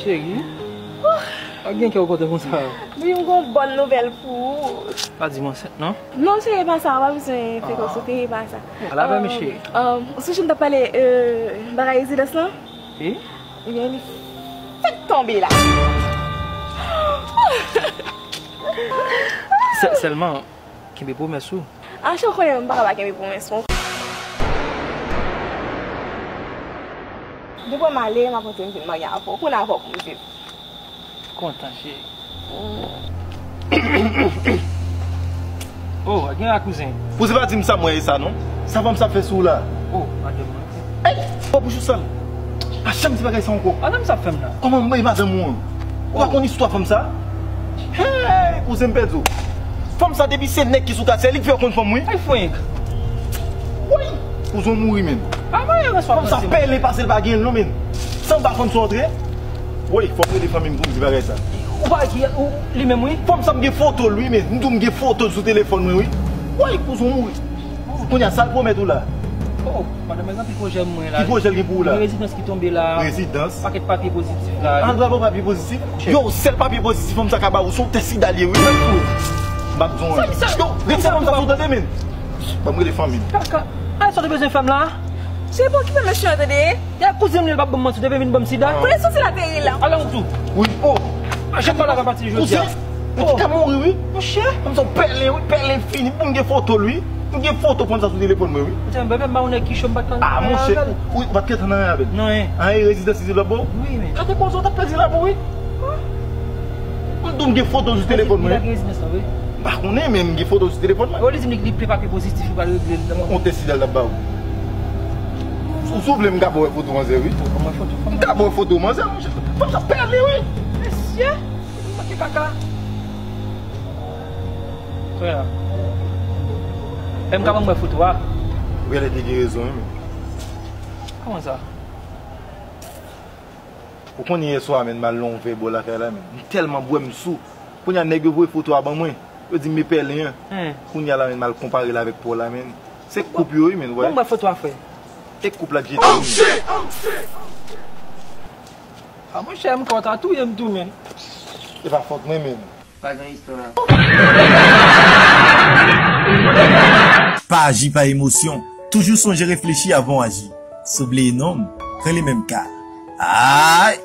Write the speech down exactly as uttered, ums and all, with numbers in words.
Cheri, pa gen kè w kontan konsa. Wi, m gon bòn nouvèl pou ou. Pa di m ansent, non? Non, cheri, e pa sa, w pa bezwen fè kòmsi, e pa sa. Ala bè, mesye. Ou sonje m t ap pale, euh, bagay rezidans lan? Wi. Ebyen, li fèk tonbe la. Sè-, sèlman, kenbe pwomès ou. A, cheri, w konnen m pa ka pa kenbe pwomès mwen. Depi w wè m ale, m ap antre m vin marye avè w. Pou n avè w pou m viv. Kontan, cheri. Oh, gen la kouzen. Kouzen pa di m sa m wè e sa non. Sa fanm sa fè sou ou la? Oh, madanm mwen. Ey, w ap bouch ou sal. Pa janm di bagay sa ankò. Madanm sa fè m la. Kòman mwen madanm ou an? Ou pa konn istwa fanm sa? Hey, kouzen m pèdi w. Fanm sa depi se nèg ki sou kay, se li k fè w konn fanm wi. Ay fwenk. Woy, kouzen w mouri menm. Fanm sa pèlen pase l pa gen non menm. San pa fanm sa antre. Woy, fò m rele fanmi m pou m di bagay sa. Ou pa ki ou li menm wi. Fanm sa m gen foto l wi menm. M di w m gen foto l sou telefòn mwen wi. Woy, kouzen w mouri. Kounye a sa l pwomèt ou la? Oh, madanm mwen gen anpil pwojè mwen la. Ki pwojè l gen pou ou la? Gen rezidans ki tonbe la. Rezidans? Pakèt papye pozitif la. An dwa bon papye pozitif? Yo, sèl papye pozitif fanm sa ka ba ou se yon tès sida l ye wi. M ap di w anyen. Yo, ret se fanm sa sou tande menm. Ban m rele fanmi m. Kaka. Ay, sa w te bezwen fè m la? Se bon ki fè mesye an tande. Gade kouzen m li l p ap ban m manti, w te vin ban m sida. Kote soti l ateri la? Ala yon tou. Wi, oh. Achte pa la ka pati jodi a. Ou chè? Ou ta mouri wi. Ou chè? Fanm sa w pèlen wi, pèlen fini. Pou m gen foto l wi. M gen foto fanm sa sou telefòn mwen wi. Ou te bebe m ba yon nèg ki cho m pa t konn. Ah monchè, ou pa t gentan nan anyen avè l? Non, en. Anyen rezidans li te la bon? Wi, men. Gade koze w t ap pèdi la pou wi. M di w m gen foto l sou telefòn mwen. Li lage rezidans la wi. M pa konnen, men m gen foto l sou telefòn mwen. Yo, li di m li, li ple papye pozitif, li pral regle l. On tès sida l ap ba ou. Si w vle, m ka ba w foto manzè, wi. Ban mwen foto fanm. M ka ba w foto manzè, monchè. Fanm sa pèlen, wi. Mesye, li manke kaka. Frè, e m ka ban mwen foto a? Ou genlè te gen rezon, wi, men. Kòman sa? Ou konnen yè swa, men, m al nan yon vè bò lakay la, men. M tèlman bwè, m sou. Kounye a, nèg yo voye foto a ban mwen. Yo di m me pèlen an. Kounye a la, men, m al konpare l avèk pa w la, men. Se koup yo, wi, men, wè. Ban m wè foto a, frè. E koup la k jete, wi, men. A, monchè, m kwè w ta touye m tou, men. Se pa fòt mwen, men. Pa gen istwa. Pa aji pa emosyon. Toujou sonje reflechi avan w aji. San bliye non m, rele menm ka. Ay!